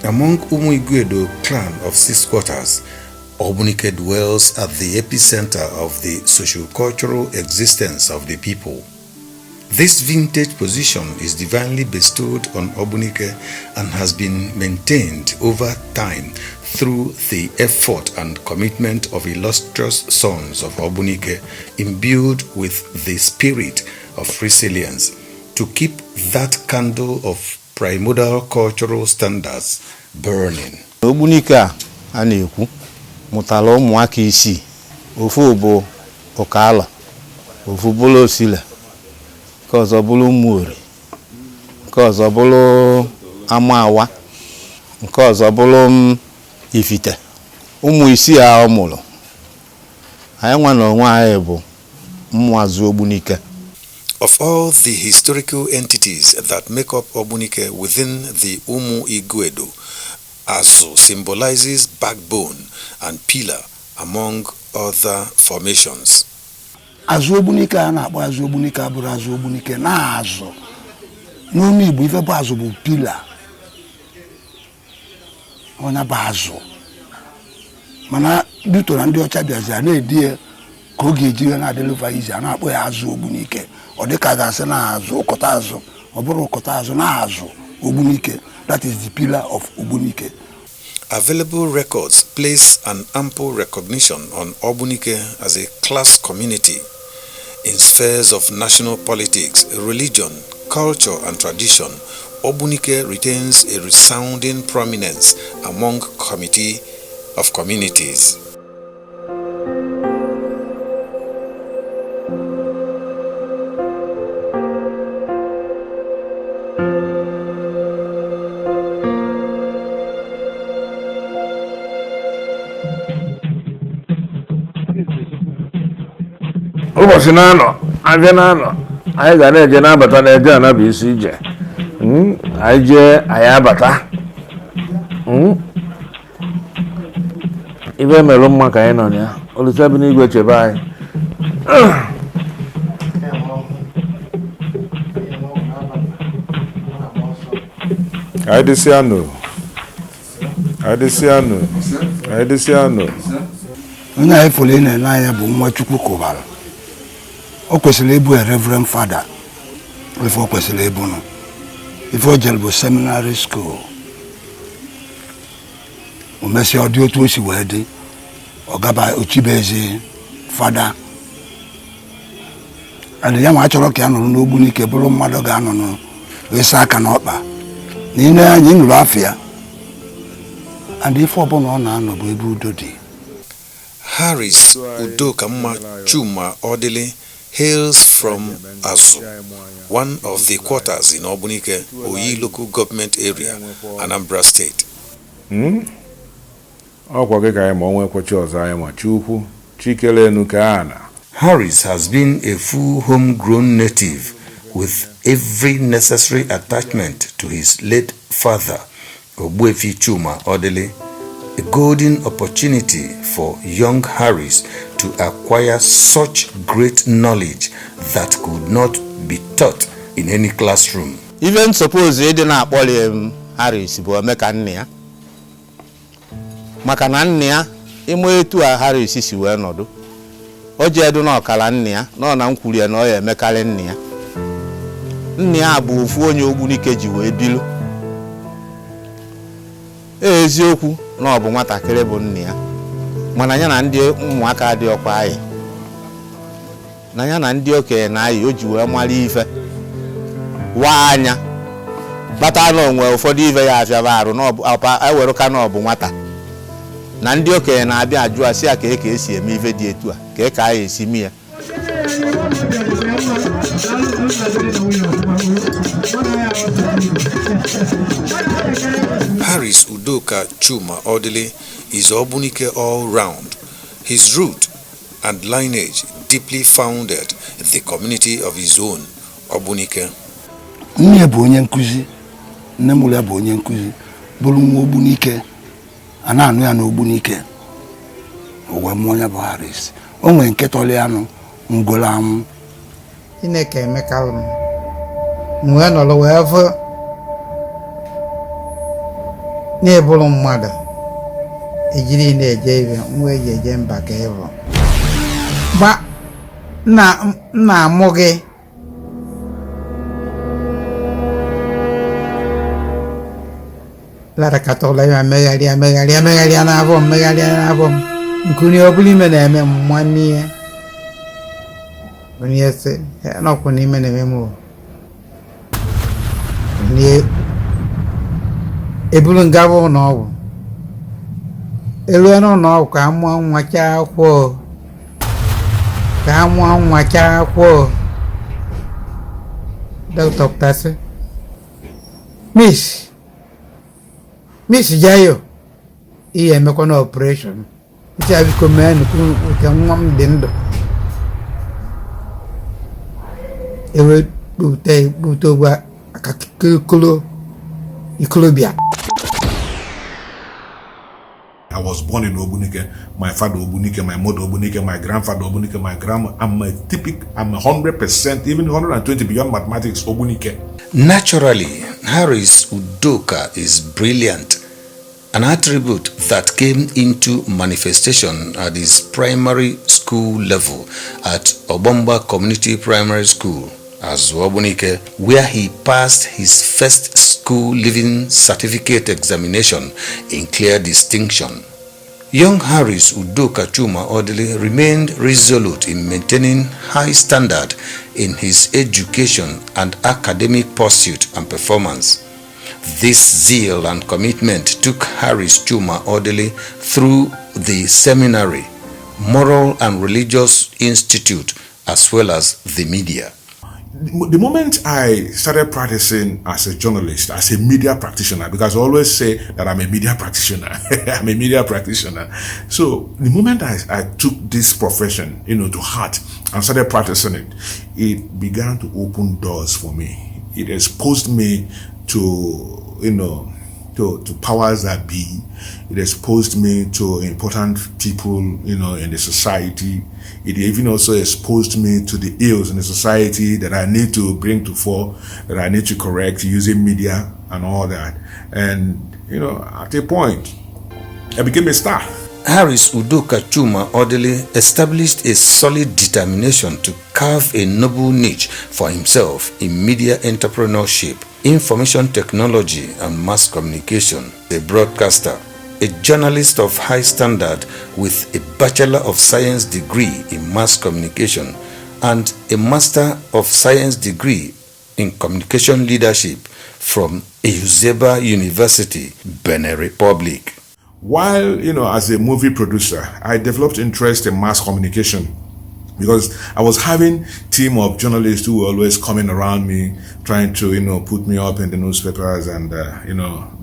Among Umuiguedo clan of six quarters, Ogbunike dwells at the epicenter of the socio-cultural existence of the people. This vintage position is divinely bestowed on Ogbunike and has been maintained over time through the effort and commitment of illustrious sons of Ogbunike imbued with the spirit of resilience to keep that candle of primordial cultural standards burning. Ogbunike a a na-ekwu mụtara ụmụaka isii. Ofu bụ Ụkalọ, ofu bụrụ Osile, nke ọzọ bụrụ Ụmụori, nke ọzọ bụrụ Amawa, nke ọzọ bụrụ Ifite. Ụmụ isii a ọ mụrụ, anyị nwa na onwe anyị bụ ụmụazụ Ogbunike. Of all the historical entities that make up Ogbunike within the Umu Iguedo, Azu symbolizes backbone and pillar among other formations. Azụ Ogbunike a na-akpọ Azụ Ogbunike abụrụ Azụ Ogbunike na azụ n'ọnụ Igbo. Ife bụ azụ bụ pillar, onye bụ azụ. Mana duto na ndị ọcha bịazi a na-edi ya ka ọ ga-eji ya na-adịlụva izi, a na-akpọ ya Azụ Ogbunike. Ọ dịka a ga-asị na azụ ụkọta azụ, ọ bụrụ ụkọta azụ na azụ Ogbunike. That is the pillar of Ogbunike. Available records place an ample recognition on Ogbunike as a class community. In spheres of national politics, religion, culture, and tradition, Ogbunike retains a resounding prominence among committee of communities. Ụbọchị na-anọ abịa na-anọ, anyị ga na-eje na-abata, na-eje ana bụ isi ije. Anyị jee, anyị abata. Ibe merụ mma ka anyị nọ na ya. Olise bi n'igwe chebe anyị. Anyị dịsịanụ, anyị dịsịanụ, anyị dịsịanụ. Onye anyị fụrụ ị na-ene anya bụ nwa Chukwu kụbara. O kwesịrị ịbụ a reverend father. Ife o kwesịrị ịbụ nụ, ife o jere bụ seminary school. O mesịa, ọ dị otu o si wee dị, ọ gaba ochibezi fada. And ya nwa achọrọ ka ya nọrọ n'Ogbunike, bụrụ mmadụ ga-anọ n'ịsa aka n'ọkpa na ine anya ịnụrụ afọ ya. And ife ọbụla ọ na-anọ bụ ebe udo dị. Harris Udokamma Chuma Odili hails from Azu, one of the quarters in Ogbunike, Oyi Local Government Area, Anambra State. Ọkwa gị ka anyị ma ọnwa ekwechi ọzọ anyị ma Chukwu chikere enu ka a na Harris has been a full homegrown native with every necessary attachment to his late father, Ogbuefi Chuma Odili, a golden opportunity for young Harris to acquire such great knowledge that could not be taught in any classroom. Even suppose ịdị na-akpọli m Harris bụ Omeka nna ya, maka na nna ya ịma etu a Harris si wee nọdụ, o ji edu na ọkara nna ya nọ na nkwuru ya na ọ ya emekarị nna ya. Nna ya bụ ofu onye Ogbunike ji wee bilu. Eziokwu na ọ bụ nwatakịrị bụ nna ya, mana ya na ndị ụmụaka dị ọkwa anyị na ya na ndị okenye na-ayị, o ji wee mara ife waa anya kpata na onwe ụfọdụ ife ya afịaba arụ na ewerụka na ọ bụ nwata na ndị okenye na-abịa ajụ asị ya ka eke esi eme ife dị etu a, ka eke anyị esi mee ya. Harris Udoka Chuma Odili is Ogbunike all round. His root and lineage deeply founded the community of his own, Ogbunike. Nne ya bụ onye nkụzi, nne mụrụ ya bụ onye nkụzi, bụrụ nwa Ogbunike a na-anụ ya n'Ogbunike. O wee mụọ ya bụ Harris. O nwere nke tọrọ ya nụ ngolo anwụ. Chineke emekalụ m, m wee nọrọ wee fụ. Na-eburu mmadụ ejiri na-eje ibe nwa eji eje mba ka ịbụ gba nna nna amụ gị. Larakata ụlọ ya megharịa megharịa megharịa n'afọ m, megharịa n'afọ m. Nkuni ọbụla ime na-eme m nwanne ya onye sị nọkwụ n'ime na-eme m o. Onye eburu ngaba ụlọ ọgwụ elue n'ụlọ ọgwụ ka a mụọ nwa chaa akwụkwọ o. Ka a mụọ nwa chaa akwụkwọ o. Dọkịta pụtasị, Miss Jayo, ihe emekwa na operation ntị a, biko mee nnukwu nke nwa m dị ndụ. Ewe kpute kpute ogwe aka kolo ikolobịa. I was born in Ogbunike, my father Ogbunike, my mother Ogbunike, my grandfather Ogbunike, my grandma. I'm a typical, I'm 100%, even 120 beyond mathematics, Ogbunike. Naturally, Harris Udoka is brilliant, an attribute that came into manifestation at his primary school level at Obomba Community Primary School, Azu Ogbunike, where he passed his first school leaving certificate examination in clear distinction. Young Harris Udoka Chuma Odili remained resolute in maintaining high standard in his education and academic pursuit and performance. This zeal and commitment took Harris Chuma Odili through the seminary, Moral and Religious Institute, as well as the media. The moment I started practicing as a journalist, as a media practitioner, because I always say that I'm a media practitioner, I'm a media practitioner. So the moment I took this profession to heart and started practicing it, it began to open doors for me. It exposed me to powers that be. It exposed me to important people in the society. It even also exposed me to the ills in the society that I need to bring to fore, that I need to correct using media and all that. And at a point, I became a star. Harris Udoka Chuma Odili established a solid determination to carve a noble niche for himself in media entrepreneurship, information technology, and mass communication. A broadcaster, a journalist of high standard with a Bachelor of Science degree in mass communication and a Master of Science degree in communication leadership from Euseba University, Benin Republic. While as a movie producer, I developed interest in mass communication because I was having team of journalists who were always coming around me, trying to put me up in the newspapers and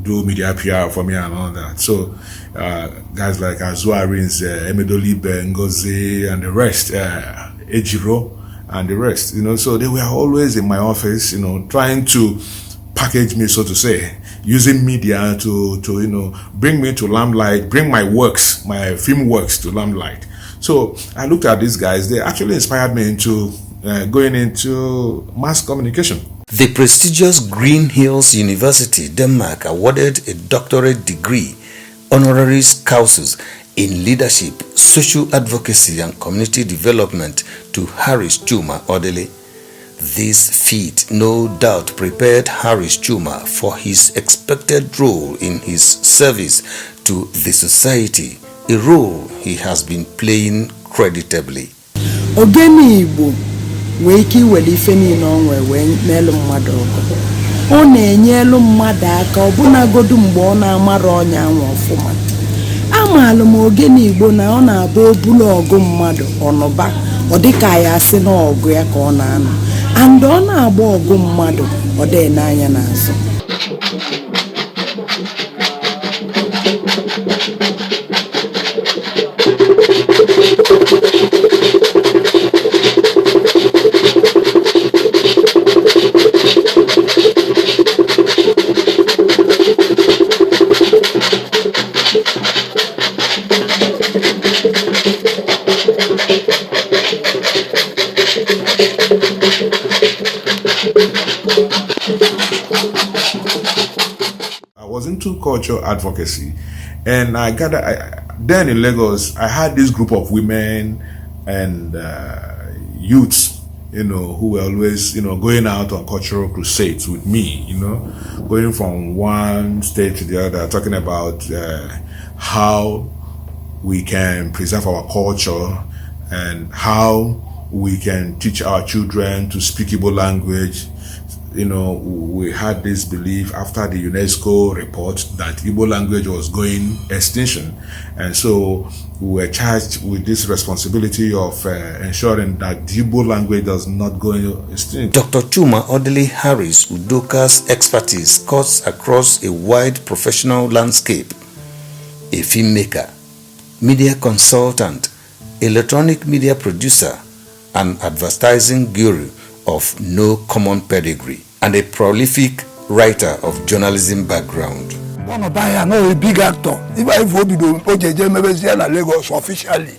do media PR for me and all that. So guys like Azu Arinze, Emedolibe, Ngozi, and the rest, Ejiro, and the rest, so they were always in my office, trying to package me, so to say, using media to bring me to limelight, bring my works, my film works to limelight. So I looked at these guys, they actually inspired me into going into mass communication. The prestigious Green Hills University, Denmark, awarded a doctorate degree, honoris causa, in leadership, social advocacy, and community development to Harris Chuma Odili. This feat no doubt prepared Harris Chuma for his expected role in his service to the society, a role he has been playing creditably. Ogene Igbo nwee ike iwere ife niile ọ nwee wee meelụ mmadụ ọgụ. Ọ na-enyelu mmadụ aka ọbụnagodu mgbe ọ na-amara ọnya anwa ọfụma. Amaalụ m ogene Igbo na ọ na-abụ obulu ọgụ mmadụ ọnụba, ọ dịka ya asị na ọgụ ya ka ọ na-anọ and ọ na-agba ọgụ mmadụ, ọ dị n'anya n'azụ. Was into culture advocacy, and I gathered. Then in Lagos, I had this group of women and youths who were always going out on cultural crusades with me, going from one state to the other, talking about how we can preserve our culture and how we can teach our children to speak Igbo language. We had this belief after the UNESCO report that Igbo language was going extinction. And so we were charged with this responsibility of ensuring that the Igbo language does not go extinct. Dr. Chuma Odili Harris Udoka's expertise cuts across a wide professional landscape. A filmmaker, media consultant, electronic media producer, and advertising guru of no common pedigree, and a prolific writer of journalism background. Ọnọdụ ahịa na big actor ibe anyị o bido o ji eje mebezie na Lagos officially,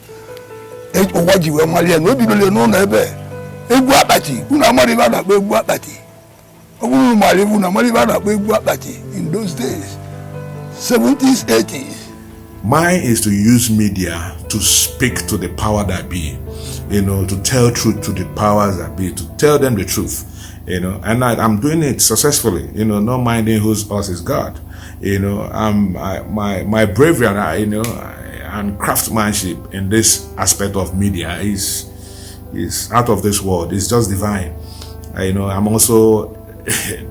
ụwa ji wee malie na o bidoro n'ụlọ ebe egwu akpati. Unu amara ibe a na-akpọ egwu akpati? Ọ bụrụ unu mara ibu na amara ibe a na-akpọ egwu akpati in those days, 70s, 80s. Mine is to use media to speak to the power that be, to tell truth to the powers that be, to tell them the truth, and I'm doing it successfully, not minding whose horse is gored. My bravery and, I, you know, and craftsmanship in this aspect of media is out of this world. It's just divine. I'm also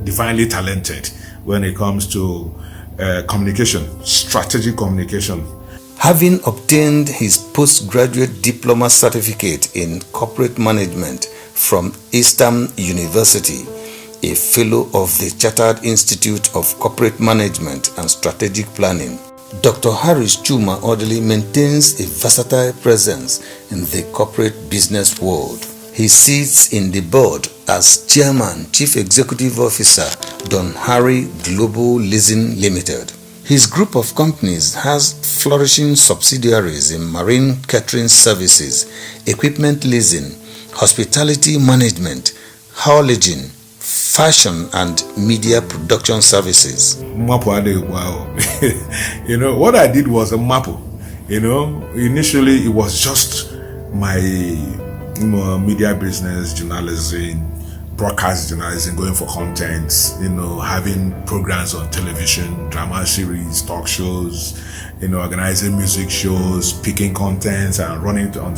divinely talented when it comes to communication, strategic communication. Having obtained his postgraduate diploma certificate in corporate management from Eastern University, a fellow of the Chartered Institute of Corporate Management and Strategic Planning, Dr. Harris Chuma Odili maintains a versatile presence in the corporate business world. He sits in the board as Chairman, Chief Executive Officer, Don Harry Global Leasing Limited. His group of companies has flourishing subsidiaries in marine catering services, equipment leasing, hospitality management, haulaging, fashion and media production services. Mmapụ adịghịkwa ahụ. What I did was a mmapụ. Initially it was just my media business, journalism, broadcast journalism, going for content, having programs on television, drama series, talk shows, organizing music shows, picking contents and running it on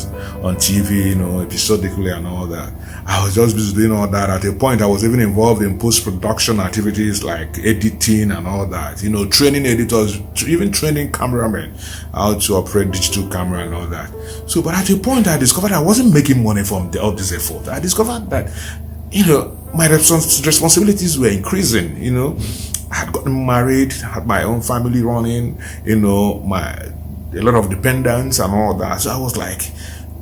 TV, episodically and all that. I was just busy doing all that. At a point, I was even involved in post-production activities like editing and all that, training editors, even training cameramen how to operate digital camera and all that. So, but at a point, I discovered I wasn't making money from all this effort. I discovered that my responsibilities were increasing. I had gotten married, had my own family running, my a lot of dependents and all that. So I was like,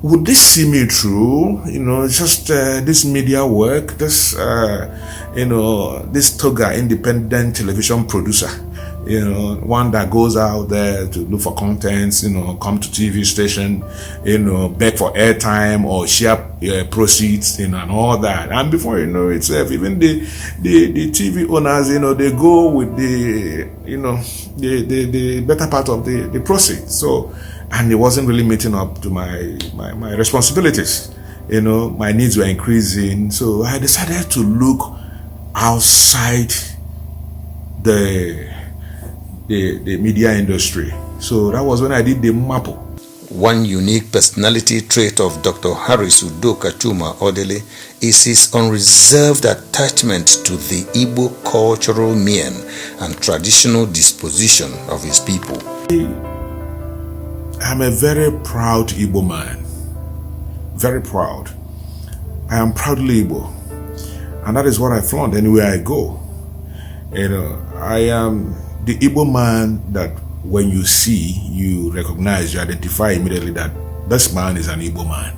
would this see me through? Just this media work, this toga independent television producer, one that goes out there to look for contents, come to TV station, beg for airtime or share proceeds, and all that. And before you know itself, even the TV owners, they go with the better part of the proceeds. So, and it wasn't really meeting up to my responsibilities. My needs were increasing. So I decided to look outside the media industry. So that was when I did the mmapụ. One unique personality trait of Dr. Harris Udoka Chuma Odili is his unreserved attachment to the Igbo cultural mien and traditional disposition of his people. I'm a very proud Igbo man. Very proud. I am proudly Igbo. And that is what I flaunt anywhere I go. I am the Igbo man that when you see, you recognize, you identify immediately that this man is an Igbo man.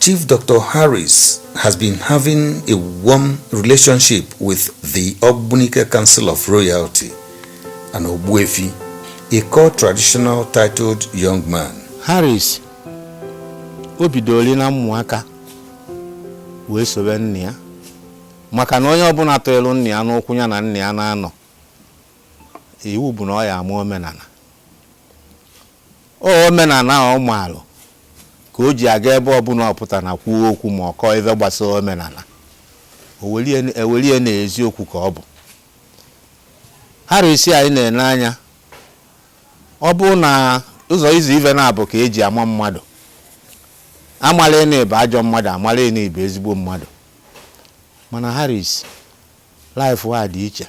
Chief Dr. Harris has been having a warm relationship with the Ogbunike Council of Royalty and Ogbuefi, a core traditional titled young man. Harris o bidoro na mmụaka wee sobe nna ya, maka na onye ọbụla tụrụ nna ya n'ụkwụ ya na nna ya na-anọ. Iwu bụ na ọ ya ama omenala. O omenala a ọ maalụ ka o ji aga ebe ọbụla ọ pụta na kwuo okwu ma ọ kọọ ife gbasara omenala. O welie na eziokwu ka ọ bụ. Harris anyị na-ene anya, ọ bụ na ụzọ izu ife na-abụ ka eji ama mmadụ. Amala na ịbụ ajọ mmadụ, amala na ịbụ ezigbo mmadụ. Mana Harris life ha dị iche.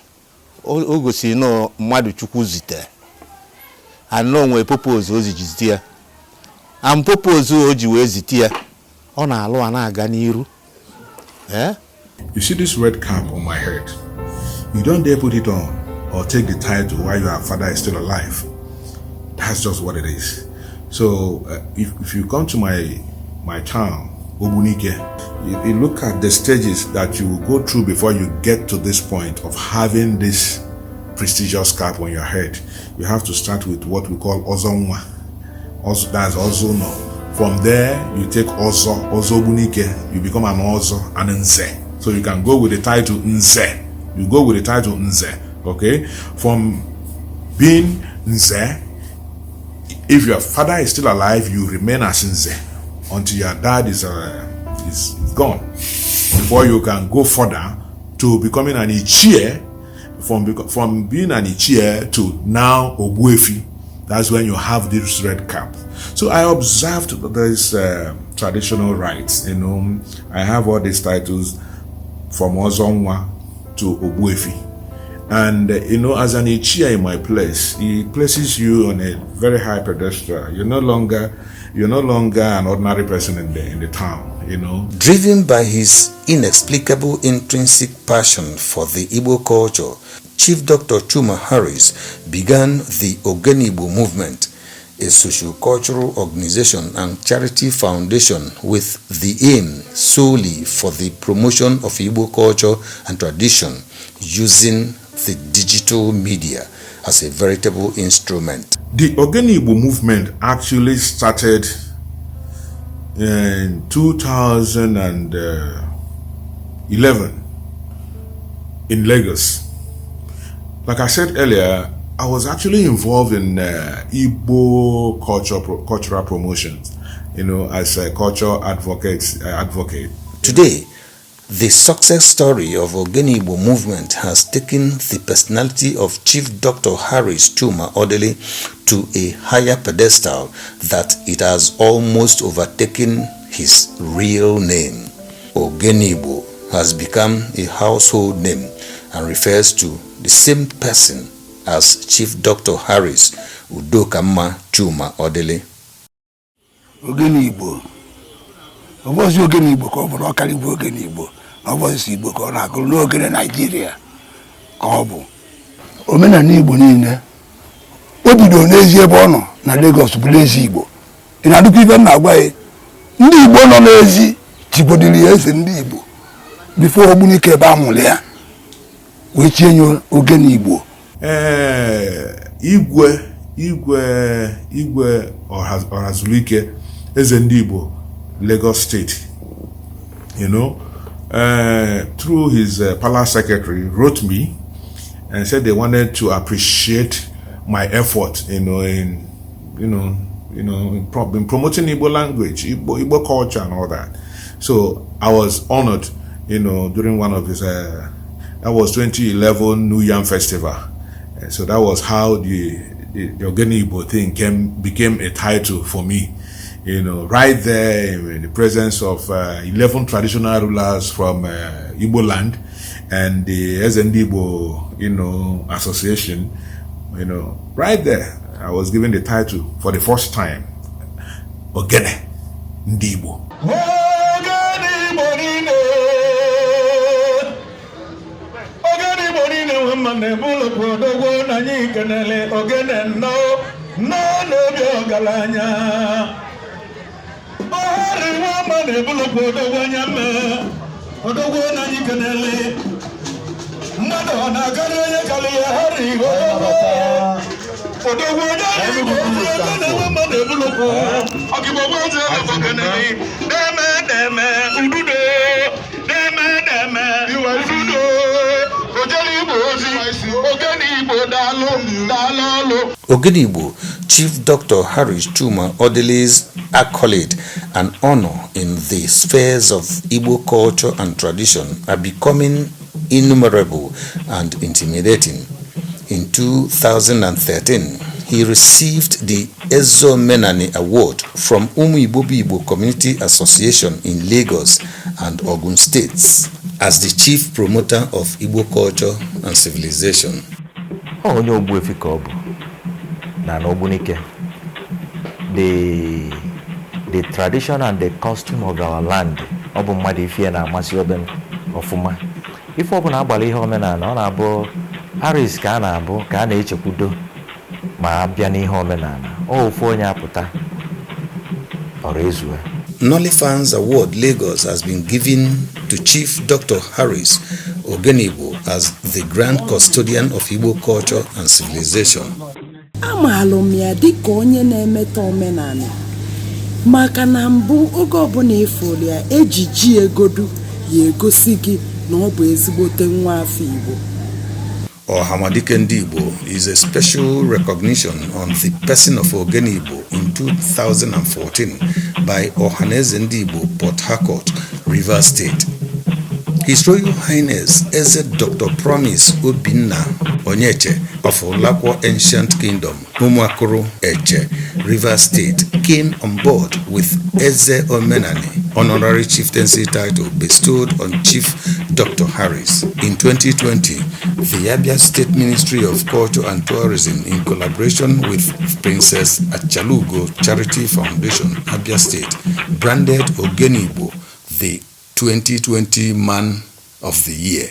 O gosiri na mmadụ Chukwu zitere and na o nwere purpose o ji zite ya, and purpose o ji wee zite ya, ọ na-alụ a na-aga n'iru, eh? You see this red cap on my head? You don't dare put it on or take the title while your father is still alive. That's just what it is. So if you come to my town, Ogbunike, you look at the stages that you will go through before you get to this point of having this prestigious cap on your head. You have to start with what we call Ozonwa. Also, that's Ozono. From there, you take Ozo, Ozo Ogbunike, you become an Ozo and Nze. So you can go with the title Nze. You go with the title Nze, okay? From being Nze, if your father is still alive, you remain as Nze until your dad is gone. Before you can go further to becoming an Ichie, from being an Ichie to now Ogbuefi. That's when you have this red cap. So I observed these traditional rites. I have all these titles from Ozonwa to Ogbuefi. And as an Ichie in my place, he places you on a very high pedestal. You're no longer an ordinary person in the town. Driven by his inexplicable intrinsic passion for the Igbo culture, Chief Dr. Chuma Harris began the Ogenigbo movement, a socio-cultural organization and charity foundation with the aim solely for the promotion of Igbo culture and tradition using the digital media as a veritable instrument. The Ogenigbo movement actually started in 2011 in Lagos. Like I said earlier, I was actually involved in Igbo cultural promotions, as a culture advocate. Today, the success story of Ogenigbo movement has taken the personality of Chief Dr. Harris Chuma Odili to a higher pedestal that it has almost overtaken his real name. Ogenigbo has become a household name and refers to the same person as Chief Dr. Harris Udokamma Chuma Odili. Ogene Igbo, ọbọzi ogene Igbo ka ọ bụrụ, ọkarịgbo ogene Igbo na ọbọzi Igbo ka ọ na-agụrụ n'ogene Naijiria ka ọ bụ omenala Igbo niile. O bidoro n'ezi ebe ọ nọ na Lagos bụrụ ezi Igbo. Ị na-adụkwa ife m na-agwa ya? Ndị Igbo nọ n'ezi chigodiri ya eze ndị Igbo before Ogbunike ebe a mụrụ ya wee chie ya ogene Igbo. Ee, Igwe Ọhazulike, eze ndị Igbo, Lagos State, through his palace secretary, wrote me and said they wanted to appreciate my effort in you know you know in, pro- in promoting Igbo language, Igbo culture and all that. So I was honored during one of his that was 2011 New Yam Festival. And so that was how the Ogene Igbo thing came became a title for me. Right there in the presence of 11 traditional rulers from Igbo land and the Eze Ndi Igbo association, right there, I was given the title for the first time, Ogene Ndi Igbo. Ogene Igbo niile, Ogene Igbo niile nwe mma na-ebu ụlọ odogwu na anyị kenele ogene nnọọ nnọọ n'obi ọgaranya ọhari nwa mma na-ebulụkwa odogwu anya mma odogwu na anyị kenele mmadụ ọ na-akarị onye karị ya hari odogwu odogwu onye Igbo ogene nwa mma na-ebulụkwa ọkịgbo eze kenele na-eme na-eme ududo na-eme na-eme ududo ojele Igbo ozi. Ogenigbo, daalụ, daalụ ọlụ. Ogenigbo, Chief Dr. Harris Chuma Odili's accolade and honor in the spheres of Igbo culture and tradition are becoming innumerable and intimidating. In 2013, he received the Ezomenani Award from Umu Igbo Community Association in Lagos and Ogun States as the chief promoter of Igbo culture and civilization. Ọ onye Ogbuefi ka ọ bụ na Ogbunike. The tradition and the custom of our land, ọ bụ mmadụ ife ya na-amasị obe ọfụma. Ife ọbụla agbara ihe omenala, ọ na-abụ Harris ka a na-abụ ka a na-echekwudo ma a bịa n'ihe omenala. Ọ ofu onye apụta ọrụ ezue. Nollyfans Award Lagos has been given to Chief Dr. Harris Ogenigbo as the Grand Custodian of Igbo culture and civilization. Amaalụ m ya dịka onye na-emeta omenala, maka na mbụ oge ọbụla ịfụrụ ya, ejiji egodu ya egosi gị na ọ bụ ezigbote nwa afọ Igbo. Ohamadike Ndigbo is a special recognition on the person of Ogenigbo in 2014 by Ohaneze Ndigbo, Port Harcourt, Rivers State. His Royal Highness Eze Dr. Promise Obinna Onyeche of Ulakwo Ancient Kingdom, Umuakuru Eche, Rivers State, came on board with Eze Omenani, honorary chieftaincy title bestowed on Chief Dr. Harris. In 2020, the Abia State Ministry of Culture and Tourism, in collaboration with Princess Achalugo Charity Foundation, Abia State, branded Ogenigbo the 2020 Man of the Year.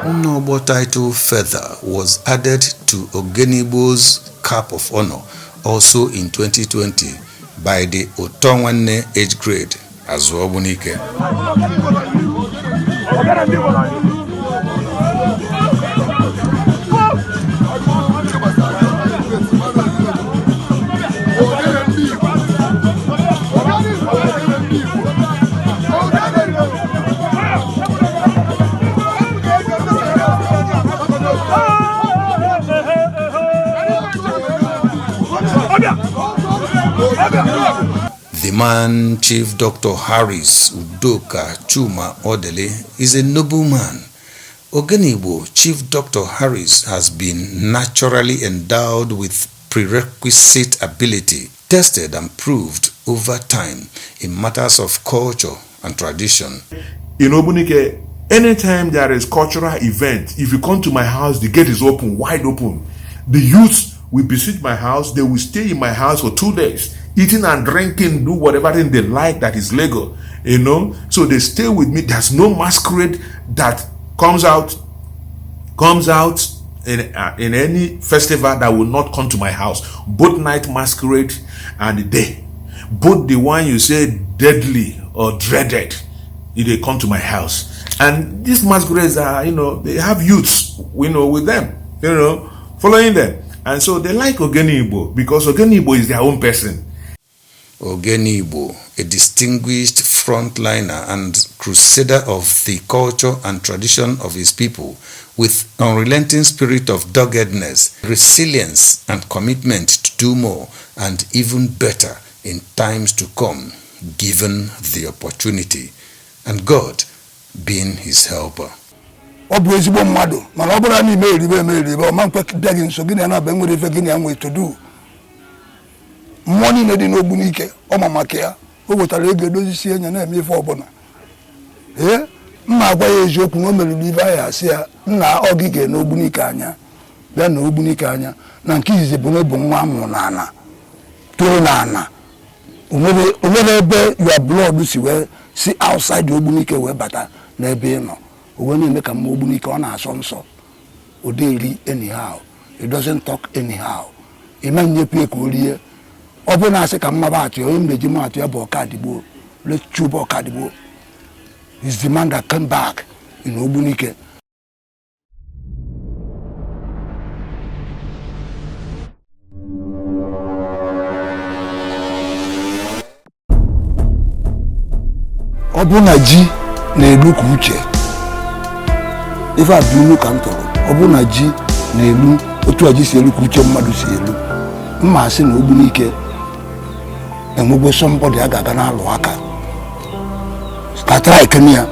Unogbo title feather was added to Ogenigbo's cap of honor also in 2020 by the Otonwanne age grade Azuobunike. The man, Chief Dr. Harris Udoka Chuma Odili, is a noble man. Ogenigbo, Chief Dr. Harris has been naturally endowed with prerequisite ability, tested and proved over time in matters of culture and tradition. In Ogbunike, anytime there is cultural event, if you come to my house, the gate is open, wide open. The youths will visit my house. They will stay in my house for 2 days, eating and drinking, do whatever thing they like that is legal. So they stay with me. There's no masquerade that comes out in any festival that will not come to my house. Both night masquerade and the day. Both the one you say deadly or dreaded, if they come to my house. And these masquerades are, they have youths with them, following them. And so they like Ogenigbo because Ogenigbo is their own person. Ogenigbo, a distinguished frontliner and crusader of the culture and tradition of his people, with unrelenting spirit of doggedness, resilience, and commitment to do more and even better in times to come, given the opportunity, and God being his helper. Ọ bụ ezigbo mmadụ, mana ọ bụrụ na ime eribe eme eribe, ọma nkwe bịa gị nso. Gị na ya na-abịa nwere ife gị na ya nwee to do. Mmụọ niile dị n'Ogbunike, ọ ma maka ya. O wetara ego edozisi enya na-eme ife ọbụla. Ee, mma agwa ya eziokwu na o meriri ife ahụ, asị ya nna ọgịge n'Ogbunike anya bịa na Ogbunike anya na nke izizi bụ na ọ bụ nwa amụrụ n'ala toro n'ala. Onwere ebe your blood si wee si outside Ogbunike wee bata n'ebe ị nọ, o wee na-eme ka mma Ogbunike ọ na-asọ nsọ. O eri anyhow, it doesn't talk anyhow. Ime nyepụ ya ka o rie. Ọ bụrụ na asị ka mmaba atụ ya, onye m na-eji m atụ ya bụ Ọkadigbo. Chuba Ọkadigbo is the man that came back in Ogbunike. Ọ bụ na ji na-elu ka uche, ife a bụ ilu ka m tụrụ. Ọ bụ na ji na-elu otu a ji si elu ka uche mmadụ si elu, mma asị na Ogbunike enwegbo somebody a ga-aga na-alụ aka ka tara ekene ya.